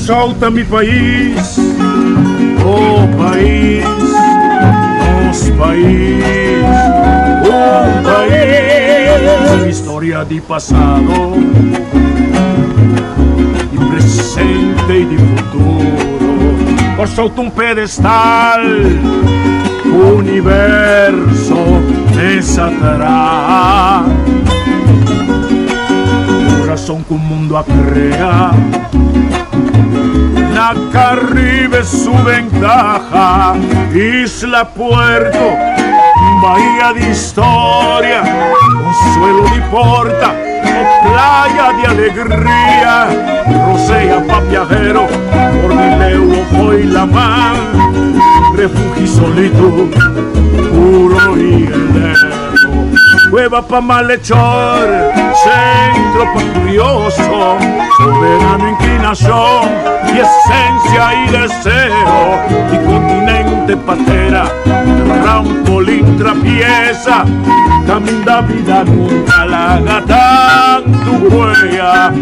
Kòrsou ta mi pais, oh pais, nos pais, un pais. Historia di pasado, di presente i di futuro. Kòrsou ta un pedestal, universo mesa traha. Kurason ku mundu a krea. Na Caribe su ventaha, isla puerto, bahia di historia, consuelo di porta, o playa di alegria, rosea pa viajero, for di leu o fo'i laman, refugio solitud, puro y eterno. Cueva pa malhechor, centro pa curioso, soberano inclinacion y esencia y deseo, y continente patera, trampolín trapieza, caminda vida nunca laga tantu huella.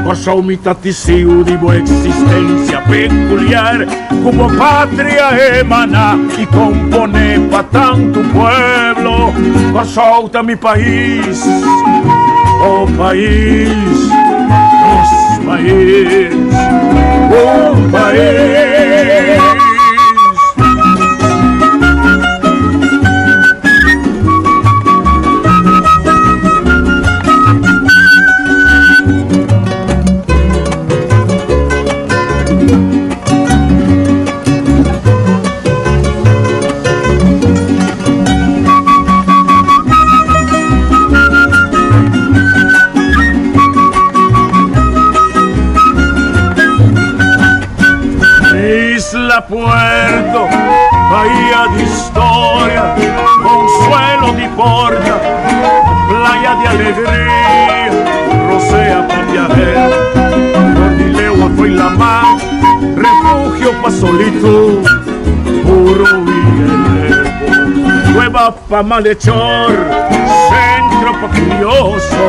Kòrsou mi ta tisiu di bo existencia peculiar. Ku bo patria emaná i komponé pa tantu pueblo. Kòrsou ta mi pais, oh pais, nos pais, un pais. Isla Puerto, bahía de historia, consuelo di porta, playa de alegría, rosea pa viajero, Leo fue la mar, refugio pa solitud, puro y elevo, cueva pa malhechor, centro pa curioso,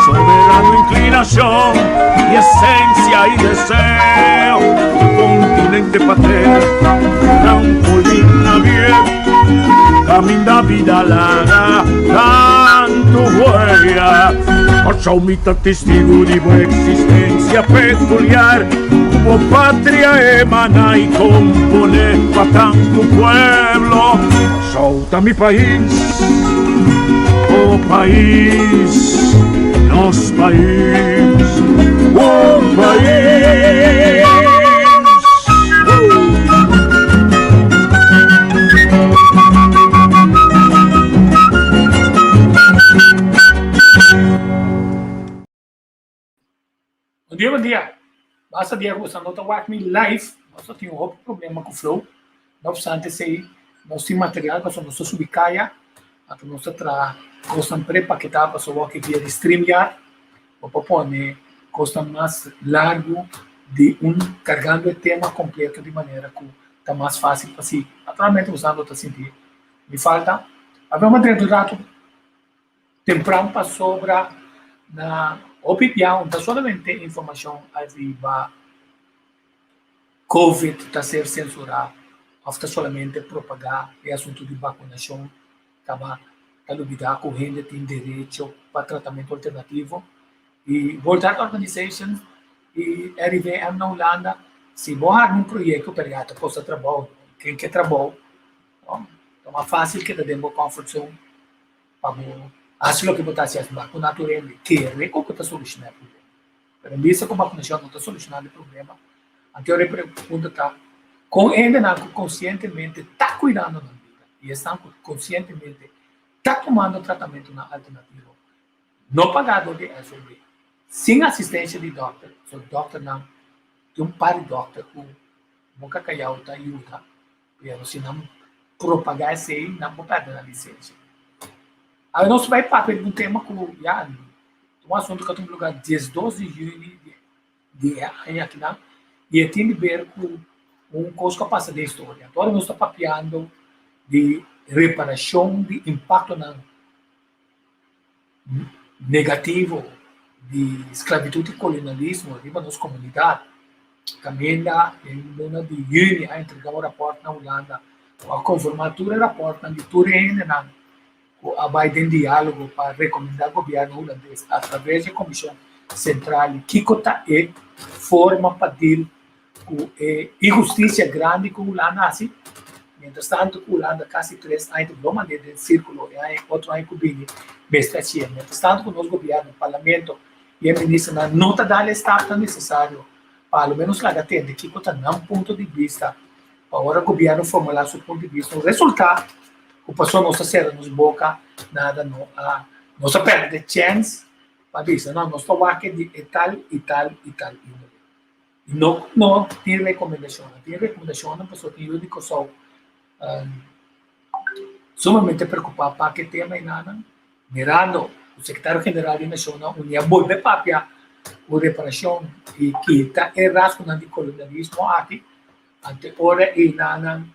soberano inclinación y esencia y deseo, continente patera, trampolín abierto, caminda vida laga, tantu huella. Kòrsou mi ta testigu di bo eksistensia pekuliar, ku bo patria emaná i komponé pa tantu pueblo. Kòrsou ta mi pais, bo pais, nos pais, un pais. Bon dia, bon dia. Basta dia ku boso no ta wak mi live, nos ta tin un hopi problema ku flow. No obstante esei, nos tin material pasobra nos ta subi kaya, anto nos ta traha kosnan prepaketá pasobra wak via di StreamYard bo por pone kosnan mas largu di un kargando e tema kompleto di manera ku ta mas fásil pa sigui. Naturalmente boso lo ta sinti mi falta. Avia un drenta un ratu Tempran pasobra na hopi bia un ta solamente informashon ariba covid ta ser sensurá òf ta solamente propagá e asuntu di bakunashon kaba ta lubidá ku hende tin derecho pa tratamentu alternativo i World Health Organization i RIVM na Hulanda si bo harma un proyekto pero ya ta kosta trabou ken ke trabou ta mas fásil keda den bo comfort zone. Pa bo hasi loke bo ta hasi bakuna tur hende kere ku bo ta solushoná e problema. Pero en bista ku bakunashon no ta solushoná e problema, anto e pregunta ta, kon hendenan ku konsientemente ta kuidando nan bida i esnan ku konsientemente ta tumando tratamentunan alternativo no pagá dor di SOB, sin asistensia di dòkter, so dòkternan tin un par di dòkter ku boka kayau ta yuda Pero si nan propagá esei, nan por pèrdè nan lisensia. Awe nos bai papia di un tema ku ya un asuntu ku a tuma lugá diesdos di yüni di e aña akinan i e tin di ber ku un kos ku a pasa den historia. Anto ora nos ta papiando di reparashon di impaktonan negativo di sklabitut i kolonialismo riba nos komunidat. Kaminda den luna di yüni a entregá un rapòrt na Hulanda ku a konformá tur e rapòrtnan di tur e hendenan ku a bai den diálogo pa rekomendá gobièrnu hulandes atraves di e Komishon Sentral kiko ta e forma pa dil ku e inhustisia grandi ku Hulanda hasi. Mientras tanto ku Hulanda kasi tres aña ta bloma den sirkulo e aña otro aña ku bini mester hasié. Mientras tanto ku nos gobièrnu, parlamento i e ministernan no ta dal e stapnan nesesario pa a lo menos laga tende kiko ta nan punto di bista pa ora gobièrnu formulá su punto di bista un resultá ku pasobra nos a sera nos boka nada no a nos a pèrdè chèns pa bisa no nos ta wak di e tal i tal i tal índole. No no tin rekomendashonnan tin rekomendashonnan pasobra tin yu di Kòrsou sumamente preokupá pa ke tema enanan mirando ku sekretario general di Nashonnan Uní a bolbe papia ku reparashon i kita e rasgonan di kolonialismo aki ante ora enanan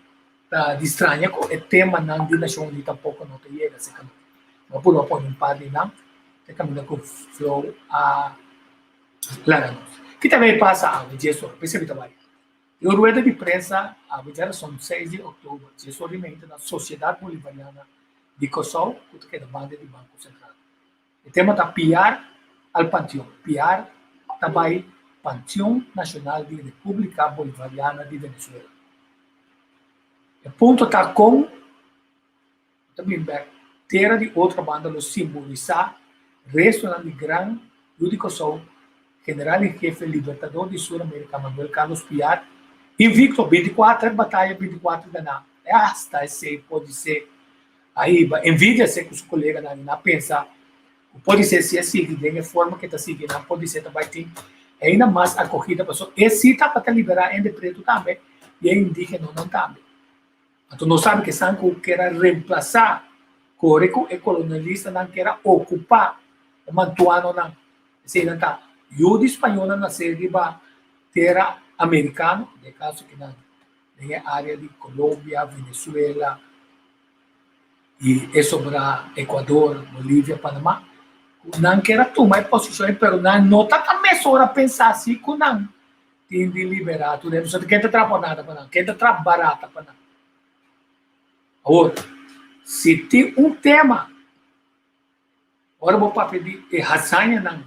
ta di straña ku e temanan di Nashon Uní tampoko no ta yega serka nos. No por a pone un par di nan te kaminda ku Flow a laga nos. Ki ta bay pasa awe djes ora? P'esei mi ta bay. E un rueda di prensa awe djarason seis di oktober djes ora di meinta na Sosiedat Bolivariana di Kòrsou ku ta keda banda di Banko Sentral. E tema ta Piar al Panteon. Piar ta bai Panteon Nashonal di Repúblika Bolivariana di Venezuela. E punto ta kon ta bin bek tera di otro banda lo simbolisá restonan di gran yu di Kòrsou, general en hefe libertador di Sur Amerika Manuel Carlos Piar, invicto, 24 bataya 24 ganá. Hasta esei podisé a hiba envidia esei ku su koleganan i nan a pensa ku podisé si e sigui den e forma ku e ta sigui nan podisé ta bai tin ainda mas akogida pasobra e si tabata liberá hende pretu tambe i e indígenonan tambe. Anto nos sabi ku esnan ku kier a remplasá kore ku e kolonialistanan kier a okupá e mantuanonan, eseinan ta yu di spañolnan nasé riba tera amerikano, den e kaso kinan den e área di Colombia, Venezuela i e sobrá Ecuador, Bolivia, Panamá, ku nan kier a tuma e posishon ei pero nan no ta ta mesora pensa asi ku nan tin di liberá tur hende. Pasobra ken ta traha por nada pa nan? Ken ta traha barata pa nan? Awor, si tin un tema, ora bo papia di e hazañanan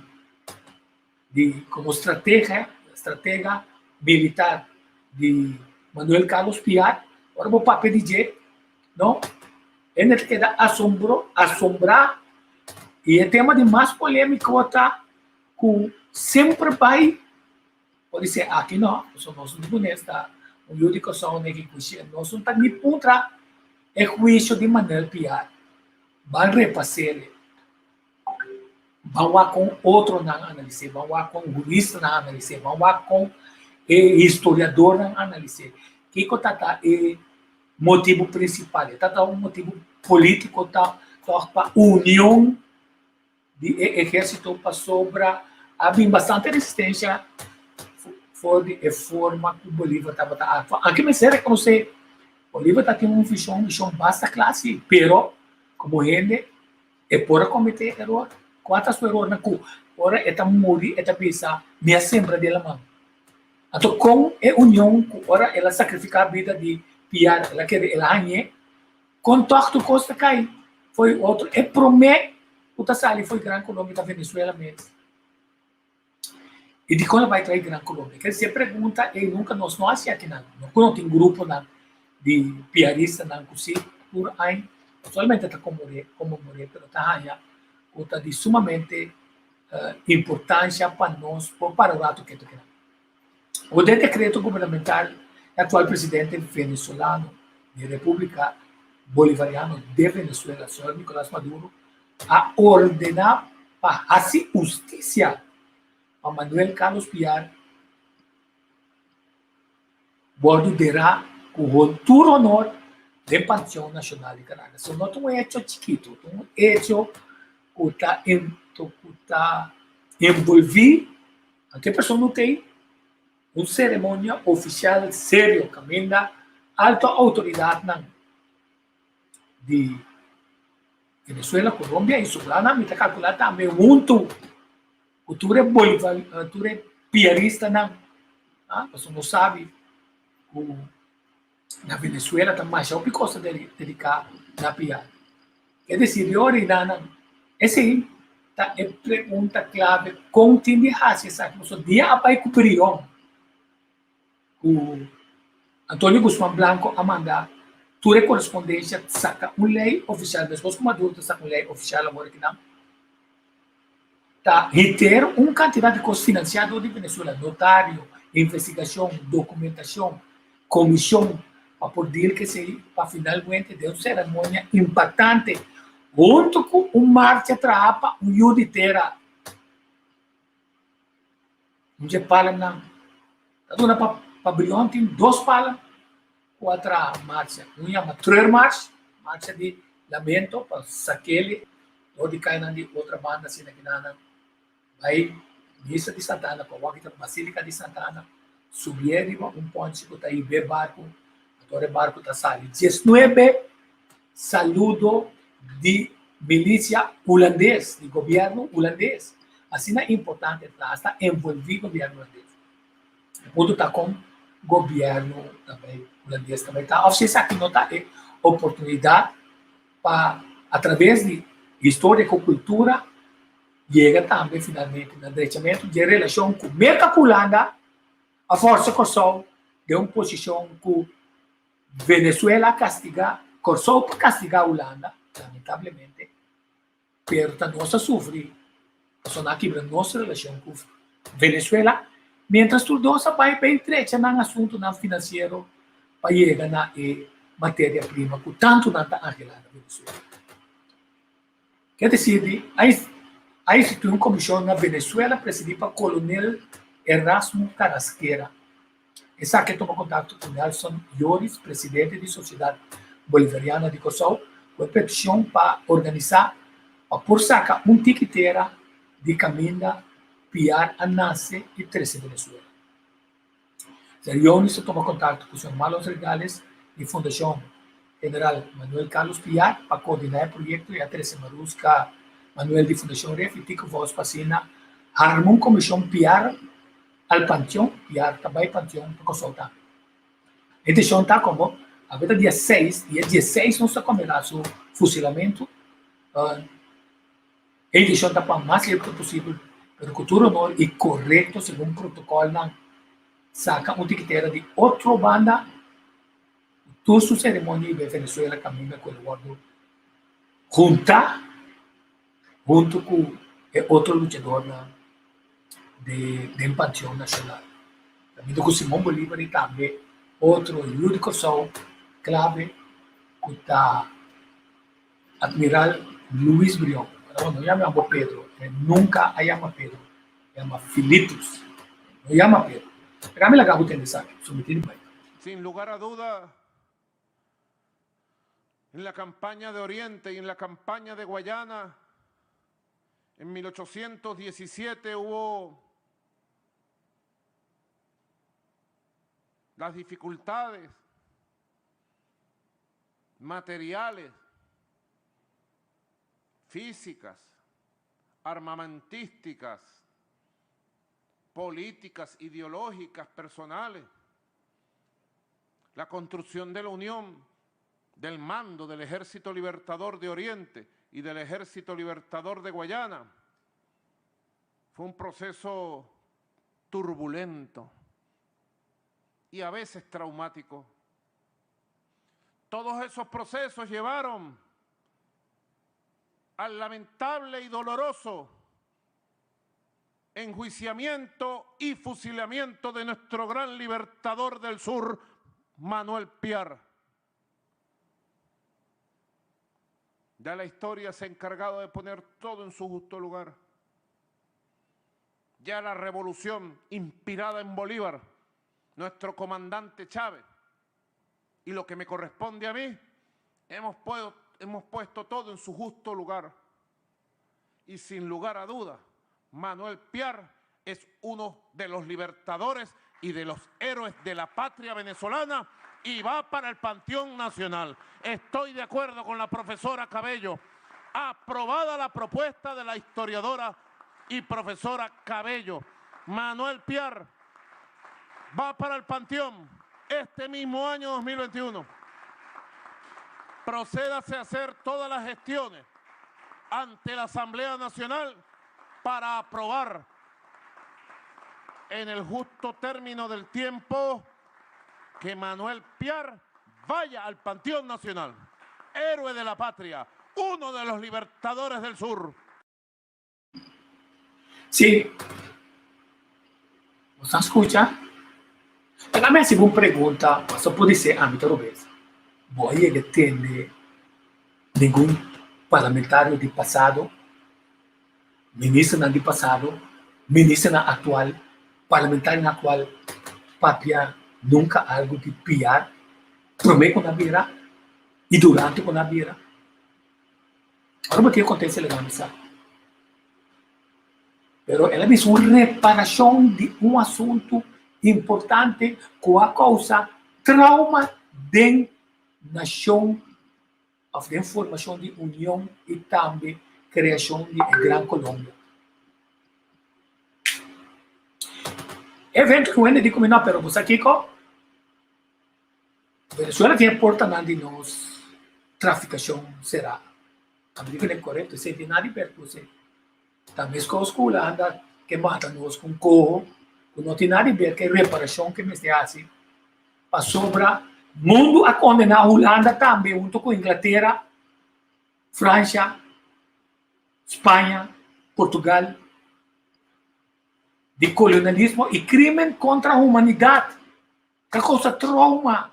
di komo stratega, stratega militar di Manuel Carlos Piar, ora bo papia di dje, no, hende ta keda asombro, asombrá, i e tema di mas polémiko ta ku semper bai por di aki no, pasobra nos no pone esta un yu di Kòrsou negi kushi, nos no ta ni puntra e huisio di Manuel Piar. Ban repas'é, ban wak kon otronan analis'é, ban wak kon huristanan analis'é, ban wak kon e historiadornan analis'é. Kiko ta ta e motibu prinsipal? E ta ta un motibu polítiko ta tòg pa union di e ehérsito pasobra a bin bastante resistencia for di e forma ku Bolívar tabata aktua. Anke mester rekonosé, Bolívar ta tin un vision, mishon basta kla si, pero komo hende e por a kometé eror. Kua ta su erornan? Ku ora e ta muri e ta bisa, mi a sembra den laman. Anto kon e union ku ora el a sakrifiká bida di Piar, el a kere el a hañ'é, Kon tòg tur kos ta kai fo'i otro? E promé ku ta sali fo'i Gran Colombia ta Venezuela mes. I dikon a bai tra'i Gran Colombia? Kel si e pregunta ei nunka nos no hasi akinan. No ku no tin gruponan di piaristanan ku si tur aña no solamente ta konmoré, konmemoré, pero ta haña ku ta di sumamente importansha pa nos por para un ratu ketu kinan. Ku den dekreto gubernamental e aktual presidente venezolano di Repúblika Bolivariano de Venezuela, señor Nicolás Maduro, a ordená pa hasi hustisia pa Manuel Carlos Piar wòrdu derá ku tur honor den Panteon Nashonal di Caracas. So no ta un hecho chikitu, ta un hecho ku ta ku ta envolví Anto e persona no tei un seremonia ofisial serio kaminda alto outoridatnan di Venezuela, Colombia i sobranan mi ta kalkulá tambe huntu ku tur e bolivar tur e piaristanan. Ah, pasobra nos sabi ku na Venezuela ta masha hopi kos ta dediká na Piar. Ke desir di ora nan, esei ta e pregunta klave kon tin di hasi esaki pasobra dia a bai ku Brion ku Antonio Guzman Blanco a manda tur e korespondensia saka un lei ofisial meskos ku Maduro ta saka un lei ofisial awor akinan ta henter un kantidat di kos finansiá dor di Venezuela, notario, investigashon, dokumentashon, komishon pa por deal ku esei pa finalmente den un seremonia impaktante huntu ku un marcha traha pa un yu di tera. Un dje palannan ta duna pa pa Brion tin dos pala ku a traha marcha. Un yama treurmars, marcha di lamento pa sakele dor di kainan di otra banda asina kinanan bai misa di Santa Ana pa wak ta Basilica di Santa Ana subié riba un ponchi ku ta hib'é barku ator e barku ta sali. Diesnuebe saludo di milicia hulandes, di gobierno hulandes. Asina importante ta, hasta envolvi gobierno hulandes. E punto ta con gobierno tambe hulandes tambe ta, of si esaki no ta e oportunidad pa a traves di historia cu cultura yega tambe finalmente na drechamento di e relacion cu Merca cu Hulanda a forsa Corsou den un posicion cu Venezuela a kastigá Kòrsou pa kastigá Hulanda, lamentablemente, pero ta nos a sufri pasobra nan a kibra nos relashon ku Venezuela, miéntras tur dos a bai pa entrecha nan asuntunan finansiero pa yega na e materia prima ku tantu nan ta anhelá na Venezuela. Ke desir di a instituí un komishon na Venezuela presidí pa Kolonel Erasmo Carrasquera. Esaki a tuma kontakto ku Nelson Joris, presidente di Sosiedat Bolivariana di Kòrsou, ku e petishon pa organisá pa por saka un tiki tera di kaminda Piar a nase i trese Venezuela. Señor Jonis a tuma kontakto ku señor Marlon Regales di Fundashon General Manuel Carlos Piar pa koordiná e proyekto i a trese Maruska Manuel di Fundashon Ref i Tico Vos pa asina harma un komishon Piar al panteon, Piar ta bai panteon pa Kòrsou tambe. E intencion ta komo awe ta dia seis, dia dieseis nos ta konmemorá su fusilamentu. E intencion ta pa mas lep ku posibel, pero ku tur honor i korekto segun protokòlnan saka un tikitera di otro banda ku tur su seremonia i bai Venezuela kaminda ku el wòrdu huntá huntu ku e otro luchadornan de den Panteon Nacional. Kaminda ku Simon Bolívar i tambe otro yu di Kòrsou klave ku ta Admiral Luis Brion. Pero no yama abo Pedro, e nunka a yama Pedro, e yama Filitus. No yama Pedro. Laga mi laga bo tende esaki, so mi tin di bai. Sin lugar a duda, en la campaña de Oriente y en la campaña de Guayana, en 1817 hubo las dificultades materiales, físicas, armamentísticas, políticas, ideológicas, personales. La construcción de la unión del mando del Ejército Libertador de Oriente y del Ejército Libertador de Guayana fue un proceso turbulento y a veces traumático. Todos esos procesos llevaron al lamentable y doloroso enjuiciamiento y fusilamiento de nuestro gran libertador del sur, Manuel Piar. Ya la historia se ha encargado de poner todo en su justo lugar. Ya la revolución inspirada en Bolívar, nuestro comandante Chávez, y lo que me corresponde a mí, hemos, hemos puesto todo en su justo lugar. Y sin lugar a dudas, Manuel Piar es uno de los libertadores y de los héroes de la patria venezolana y va para el Panteón Nacional. Estoy de acuerdo con la profesora Cabello. Aprobada la propuesta de la historiadora y profesora Cabello. Manuel Piar Va para el Panteón este mismo año 2021. Procédase a hacer todas las gestiones ante la Asamblea Nacional para aprobar en el justo término del tiempo que Manuel Piar vaya al Panteón Nacional, héroe de la patria, uno de los libertadores del sur. Sí. Bo a skucha? Laga mi hasi bo un pregunta, pasobra por disé ami ta robes. Bo a yega tende ningun parlamentario di pasado, ministernan di pasado, ministernan aktual, parlamentarionan aktual papia nunka algu di piar promé ku nan bira i durante ku nan bira? Ora bo tin e kontesta laga mi sa. Pero el a bisa un reparashon di un asuntu importante ku a kousa trauma den nashon òf den formashon di union i tambe kreashon di e Gran Colombia. E evento ku hende di kuminá, pero bo sa kiko? Venezuela tin e portanan di nos trafikashon será. Ami di kuné korekto, esei tin nada di ber ku esei. Ta meskos ku Hulanda ke mata nos ku un koho ku no tin nada di ber ku e reparashon ke mester hasi pasobra mundu a kondená Hulanda tambe huntu ku Inglatera, Fransha, Spaña, Portugal di kolonialismo i krimen kontra humanidat. Ta kousa trauma.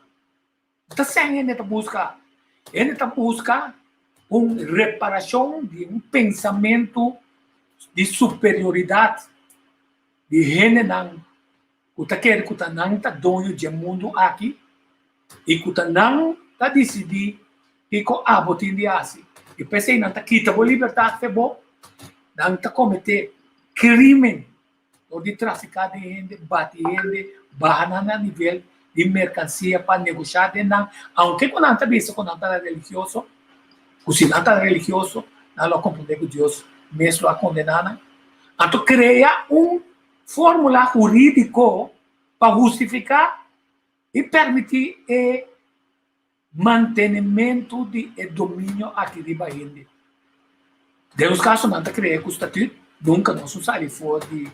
Ta sèn hende ta buska. Hende ta buska un reparashon di un pensamentu di superioridat di hendenan ku ta kere ku ta nan ta doño dje mundu aki i ku ta nan ta disidí kiko abo tin di hasi. I p'esei nan ta kita bo libertat fe bo, nan ta kometé krimen Dor di trafiká den hende, bati hende, baha nan na nivel di merkansia pa negoshá den nan, aunke ku nan ta bisa ku nan ta religioso, ku si nan ta religioso, nan lo a komprondé ku Dios mes lo a kondená nan. Anto krea un fórmula hurídiko pa hustifiká i permití e Mantenementu di e dominio aki riba hende. Den nos kaso nan ta krea ku statut, nunka nos no sali for di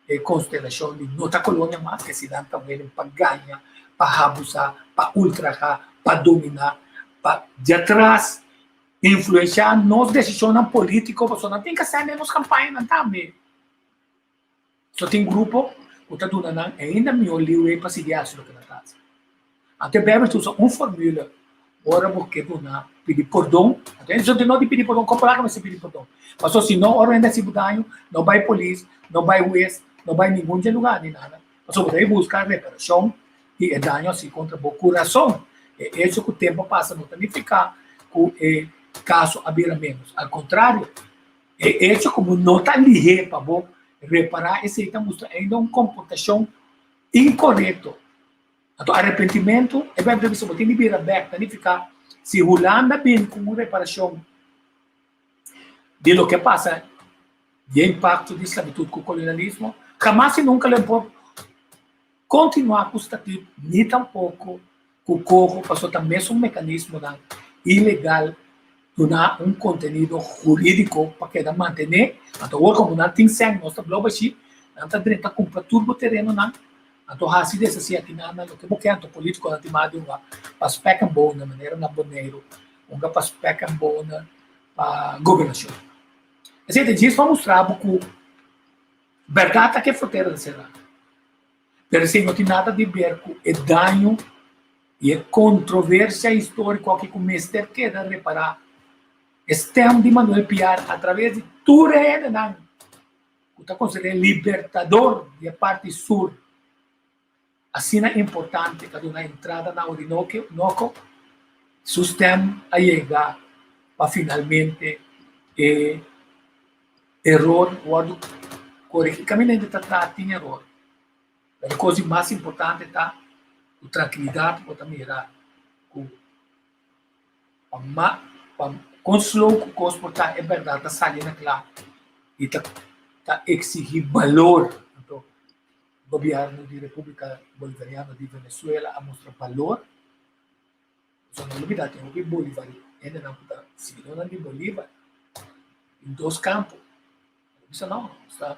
e konstelashon di no ta kolonia mas, ke si nan ta wenen pa gaña, pa habusá, pa ultrahá, pa dominá, pa diatras influenshá nos desishonnan polítiko, pasobra nan tin ke sende nos kampañanan tambe. So tin grupo ku ta duna nan ainda mihó leeway pa sigui hasi loke nan ta hasi. Anto e Bijbel ta usa un formula ora bo ke duna pidi pordon. Anto e no di pidi pordon, kon palabra mester pidi pordon? Pasobra si no ora hende hasi bo daño, no bai polis, no bai hues, no bai ningun dje lugá ni nada. Pasobra bo ta buska reparashon di e daño hasi kontra bo kurason. E echo ku tempu a pasa no ta nifiká ku e kaso a bira ménos. Al kontrario. E echo ku bo no ta lihé pa bo repará esei ta mustra ainda un komportashon inkorekto. Anto arepentimentu, e Beibel ta bisa bo tin di bira bèk, ta nifiká si Hulanda bini ku un reparashon di loke a pasa di e impakto di sklabitut ku kolonialismo, hamas i nunka lo e por kontinuá ku statut ni tampoko ku koho pasobra ta mesun mekanismonan ilegal duna un kontenido hurídiko pa keda mantené. Anto awor komo nan tin sèn nos ta blou bashí, nan ta drenta kumpra tur bo terenonan, anto hasi desasí aki nan nan loke bo ke, anto polítikonan tin mas di un pa spek en bone manera na Boneiru, un pa spek en bone pa gobernashon. Esei ta djis pa mustra bo ku bèrdat ta ke frontera ta será. Pero esei no tin nada di ber ku e daño i e kontroversia históriko aki ku mester keda repará. E stèm di Manuel Piar atraves di tur e hendenan ku ta konsider'é libertador di e parti sur asina importante ta duna entrada na Orinoco, su stèm a yega pa finalmente e Eror wòrdu koregí. Kaminda hende ta traha tin eror. Pero e kos di mas importante ta ku trankilidat bo ta mira ku pa ma pa kon slow ku kos por ta e bèrdat ta sali na kla i ta ta eksigí balor. Anto. Gobièrnu di Repúblika Bolivariano di Venezuela a mustra balor. Pasobra no lubidá tin hopi bolivar hendenan ku ta siguidónan di Bolívar den dos kampo. Bo bisa no, nos ta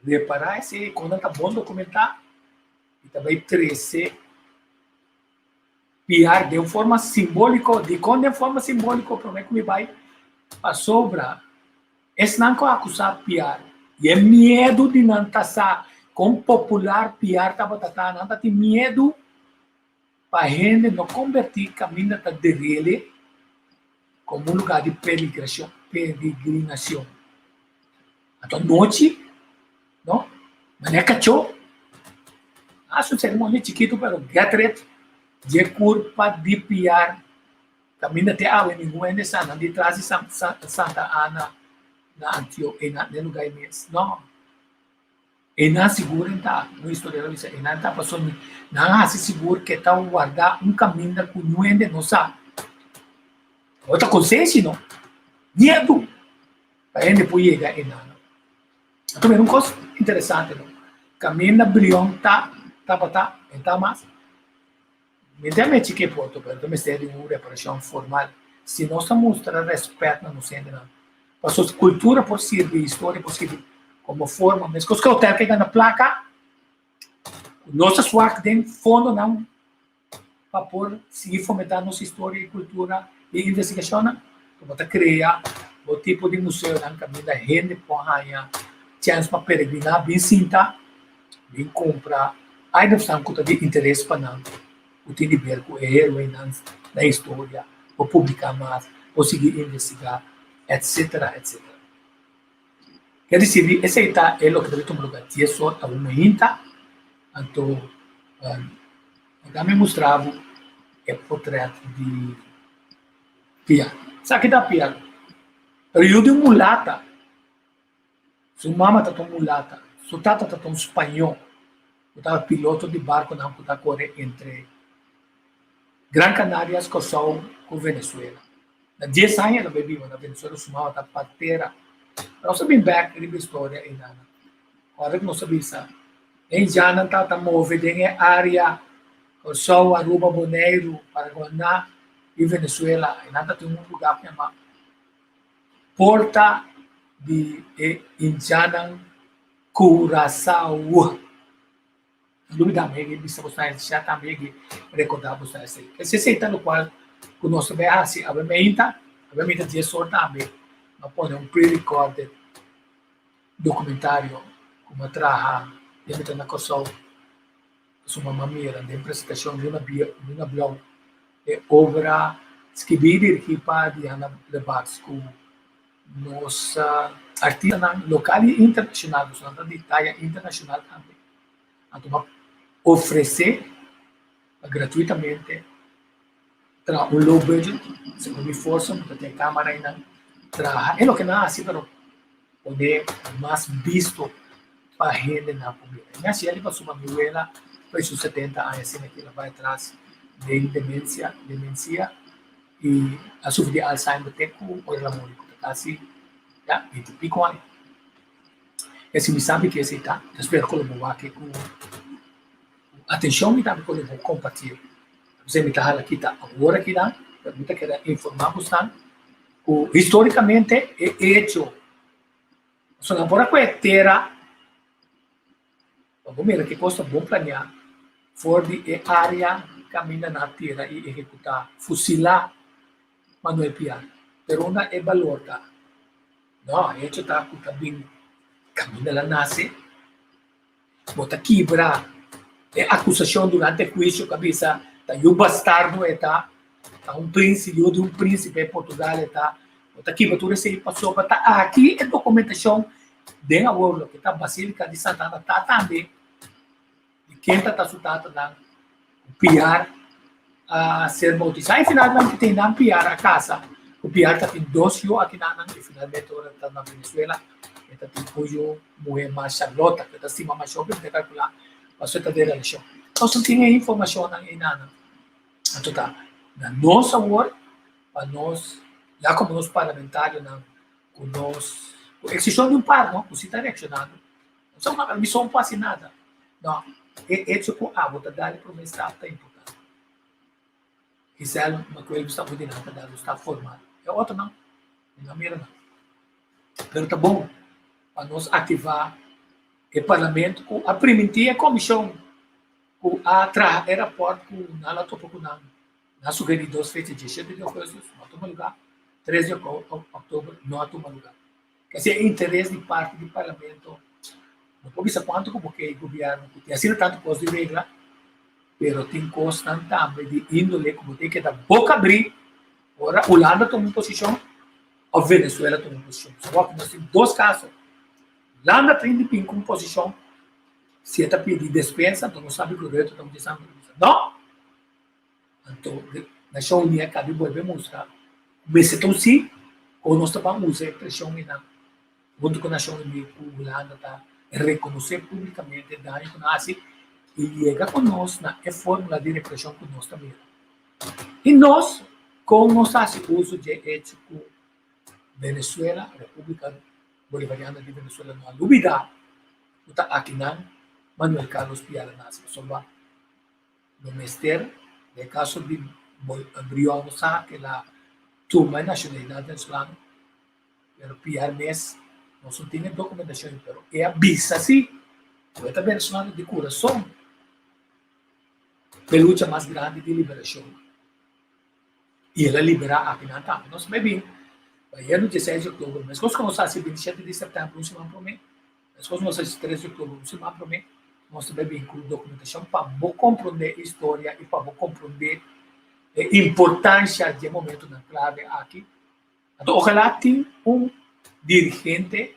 repará esei kon nan ta bon dokumentá i ta bai trese Piar den forma simbóliko. Dikon den forma simbóliko? Promé ku mi bai, pasobra esnan ku a akusá Piar i e miedu di nan ta sa kon popular Piar tabata ta, nan ta tin miedu pa hende no kombertí kaminda ta derele komo un lugá di peregrinashon. Anto anochi, no, manera kachó hasi un seremonia chikitu pero get rid dje kurpa di piar kaminda te awe ningun hende sa nan di tras di Santa Ana na Antio e na e lugar ei mes no e nan sigur en ta un historiador a bisa e nan ta pasobra nan a hasi sigur ke ta warda un kaminda ku niun hende no sa no ta konsenshi no miedu pa hende por yega e nan. A tuma un kos interesante no. Kaminda Brion ta tabata e ta mas. Mi ta mechi ke porto pero ta mester di un reparashon formal. Si nos ta mustra rèspèt na nos hendenan, pasobra kultura por sirbi, historia por sirbi komo forma. Meskos ku hotel ke gana plaka, nos ta swak den fondonan pa por sigui fomentá nos historia i kultura i investigashonnan, ku bo ta krea bo tipo di museonan kaminda hende por haña chèns pa peregriná, bin sinta, bin kumpra itemsnan ku ta di interes pa nan, ku tin di ber ku e héroenan na historia, por publiká mas, por sigui investigá, etsetera, etsetera. Ke risibí esei ta e loke ta bin tuma lugar dies or awe mainta. Anto mi mustra bo e potret di Pia. Esaki ta Pia. Pero yu di un mulata. Su mama ta un mulata. Su tata ta un spañó ku tabata piloto di barkonan ku ta kore entre Gran Canarias, Kòrsou ku Venezuela. Na dies aña el a bai biba na Venezuela, su mama ta partera. Nos a bin bek riba e storia einan. Ora ku nos a bisa e indiannan tabata move den e área Kòrsou, Aruba, Boneiru, Paraguaná i Venezuela. Einan ta tin un lugá ku yama Porta di e Indiannan Curaçao. Lubida mi e bisa boso esei tambe e recorda boso esei. Esei ta locual cu nos ta bay haci awe meinta, awe meinta dies or tambe no pone un pre-recorded documentario cu mi a traha den mi ta na Corsou su mama mira den presentacion Luna Luna Blauw e obra skibi y dirigi pa Diana Lebacs cu Nos artistanan lokal i internashonal, nos nan ta di taya internashonal tambe, anto bo a ofresé pa gratuitamente traha un low budget, segun mi forsa mi ta tin e kamara einan, traha e loke nan a hasi pero pone mas bisto pa hendenan por mira. Mi hasi el pasobra mi wela por su setenta aña asina ke el a bai atras den demensia, demensia. I a sufri di Alzheimer te ku ora el a muri, ku ta kasi ya binti piko aña. E si mi sabi ke esei ta, mi ta spera ku lo bo wak ku atenshon i tambe ku lo bo kompartié. P'esei mi ta hala kita awor akinan, pero mi ta keda informá bosnan ku histórikamente e echo pasobra nan por a kohe tera. Pa bo mira ki kos ta bon planeá for di e área kaminda nan a tira i ehekutá fusilá Manuel Piar. Pero unda e balor ta? No, e hecho ta ku ta bin kaminda el a nase. Bo ta kibra e akusashon durante e huisio ku a bisa ta yu bastardo e ta, ta un prinsi, yu di un prinsipe e Portugal e ta. Bo ta kibra tur esei pasobra ta aki e dokumentashon Den awor loke ta Basilica di Santa Ana ta tambe di ken ta ta su tatanan ku Piar a ser bautisá i finalmente tin nan Piar a kasa ku Piar ta tin dos yu akinanan i finalmente ora ta na Venezuela e ta tin un yu muhé mas Charlota ku e ta stima masha hopi mi ta kalkulá pasobra e ta den relashon. Nos no tin e informashonnan einanan anto ta na nos awor pa nos ya komo nos parlamentarionan Ku nos, ku eksepshon di un par, no, ku si ta reakshonando. No sa un mison por hasi nada. No, e hecho ku abo ta dal e promé stap ta importante. Giselle Macuel sta muy dilanti ta dal un stap formal. E otronan, mi no a mira nan. Pero ta bon pa nos aktivá e parlamento ku a primintí e komishon ku a traha e rapòrt ku nan lo topa ku nan. Nan a sugerí dos fecha, diesshete di ougùstùs no a tuma lugá, tres di òktober no a tuma lugá. Kese e interes di parti di parlamento no por bisa kuantu ku bo ke e gobièrnu ku tin asina tantu kos di regla, pero tin kosnan tambe di índole ku bo tin keda boka abrí ora Hulanda tuma un posishon òf Venezuela tuma un posishon. Pasobra wak nos tin dos kaso, Hulanda ta hindi bin ku un posishon, si e ta pidi despensa anto nos sabi ku Rutte ta un dje bisa no. Anto Nashon Uní a kabi bolbe mustra ku mester ta un sí ku nos ta ban usa e preshon einan huntu ku Nashon Uní ku Hulanda ta rekonosé públikamente e daño ku nan hasi i yega ku nos na e fórmula di represhon ku nos ta mira. I nos kon nos ta hasi uso dje echo ku Venezuela, Repúblika Bolivariana di Venezuela no a lubidá ku ta akinan Manuel Carlos Piala nase pasobra No mester, den kaso di Brion no sa ke la tuma e nashonalidat venezolano, pero Piar mes nos no tin e dokumentashon pero e a bisa si ku e ta venezolano di kurason p'e lucha mas grandi di liberashon i el a liberá akinan tambe. Nos bai bin bayendo dieseis di oktober meskos ku nos a hasi bintishete di sèptèmber un siman promé. Meskos nos a hasi tres di oktober un siman promé, nos ta bai bin ku dokumentashon pa bo komprondé e historia i pa bo komprondé e importansha di e momentunan klave aki. Anto ojalá tin un dirigente,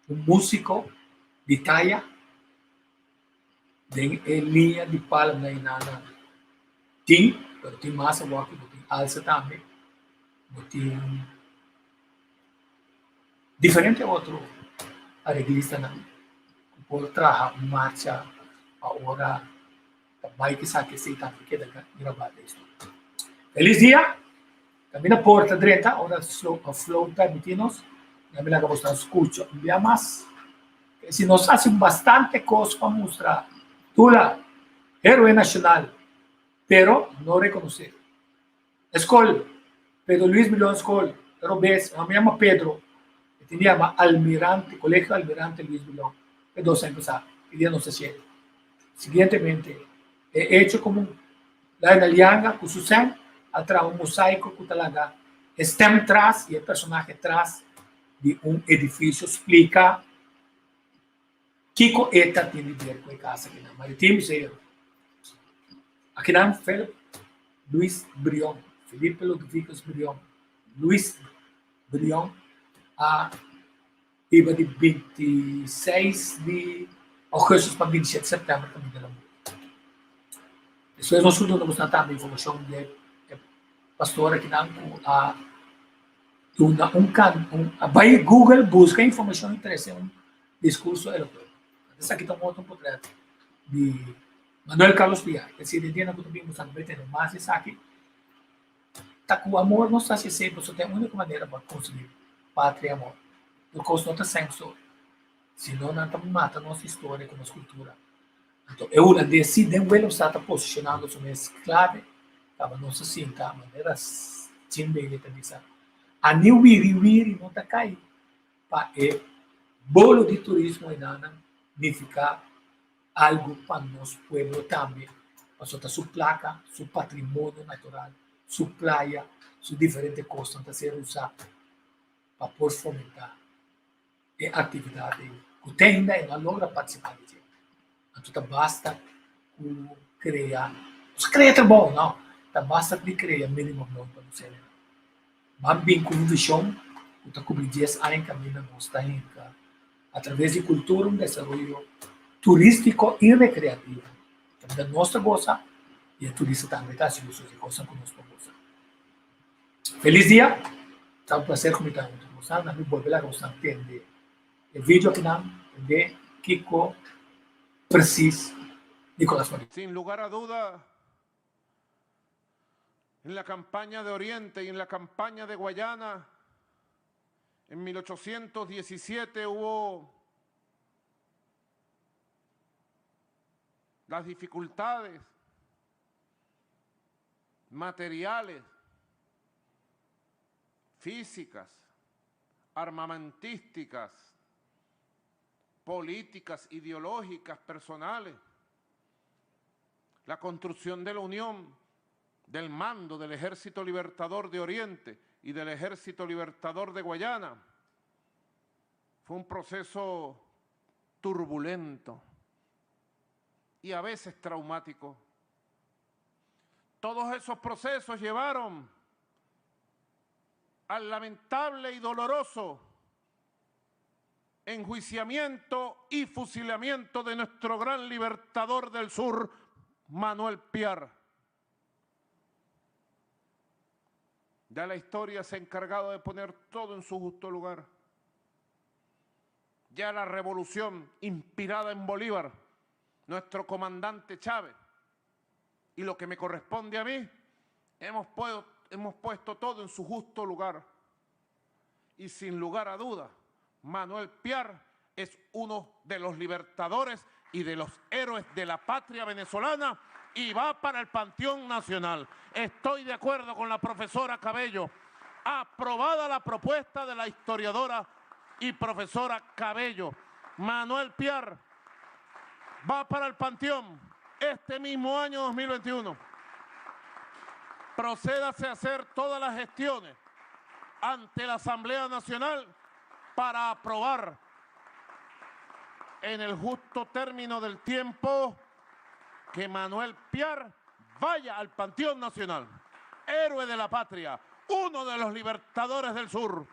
un músiko di taya den e liña di palmnan i nana. Tin, pero tin mas awor ku bo tin alsa tambe, bo tin. Diferente otro areglistanan ku por traha un marcha pa ora ta bai kisas ke esei tambe keda grabá den historia. Felis dia! Kaminda por ta drenta ora flow permití nos, ya mi laga boso skucha un bia mas. Si nos hasi bastante kos pa mustra Tula, héroe nashonal, pero no rekonosé. Skol, Pedro Luis Brion Skol, ta robes, mi yama Pedro, e tin di yama Almirante, Colegio Almirante Luis Brion, e dos aña pasá, e dia nos ta shete. Siguientemente, e hecho komo Lionel Yanga ku su sèn a traha un mosaiko ku ta laga e stèm tras i e personahe tras di un edifisio splika kiko e ta tin di ber ku e kas akinan. Maritim Museo. Akinan Philip Luis Brion, Felipe Ludovicus Brion, Luis Brion a biba di 26 di augustus pa 27 september kaminda el a muri. Despues nos duna nos tambe informashon di e pastor akinan ku a duna un kan un a bai Google buska informashon i trese un diskurso elokuente. Esaki ta un otro potret di Manuel Carlos Piar. Esei den dianan ku ta bin nos ta bai tene mas esaki. Ta ku amor nos ta hasi esei pasobra ta e úniko manera pa konsiguí patria i amor. Tur kos no ta senso, sino nan ta mata nos historia ku nos kultura. Anto e hulandes si den Willemstad ta posishonando su mes klave, kaba nos ta sinta manera Jim Bailey ta bisa, A ni wiri wiri no ta kai pa e bolo di turismo enanan nifiká algu pa nos pueblo tambe, pasobra ta su plaka, su patrimonio natural, su playa, su diferente kosnan ta ser usá pa por fomentá e aktividat ei ku te ainda e no a logra partisipá di dje. Anto ta basta ku krea, no sa krea trabou no, ta basta di krea minimum loon pa nos hendenan. Ban bin ku un vishon ku ta kubri dies aña kaminda nos ta hinka atraves di kultura un desaroyo turístiko i rekreativo kaminda nos ta gosa i e turista tambe ta hasi uso di e kosnan ku nos por gosa. Felis dia! Ta un plaser ku mi ta huntu ku boso. Mi bolbe laga boso tende e video akinan, tende kiko presis Nicolas Maduro. Sin lugar a duda, en la campaña de Oriente y en la campaña de Guayana, en 1817 hubo. Las dificultades materiales, físicas, armamentísticas, políticas, ideológicas, personales. La construcción de la unión del mando del Ejército Libertador de Oriente y del Ejército Libertador de Guayana fue un proceso turbulento y a veces traumático. Todos esos procesos llevaron al lamentable y doloroso enjuiciamiento y fusilamiento de nuestro gran libertador del sur, Manuel Piar. Ya la historia se ha encargado de poner todo en su justo lugar. Ya la revolución inspirada en Bolívar, nuestro comandante Chávez, y lo que me corresponde a mí, hemos, hemos puesto todo en su justo lugar. Y sin lugar a duda, Manuel Piar es uno de los libertadores y de los héroes de la patria venezolana y va para el Panteón Nacional. Estoy de acuerdo con la profesora Cabello. Aprobada la propuesta de la historiadora y profesora Cabello. Manuel Piar va para el Panteón este mismo año 2021. Procédase a hacer todas las gestiones ante la Asamblea Nacional para aprobar en el justo término del tiempo que Manuel Piar vaya al Panteón Nacional, héroe de la patria, uno de los libertadores del sur.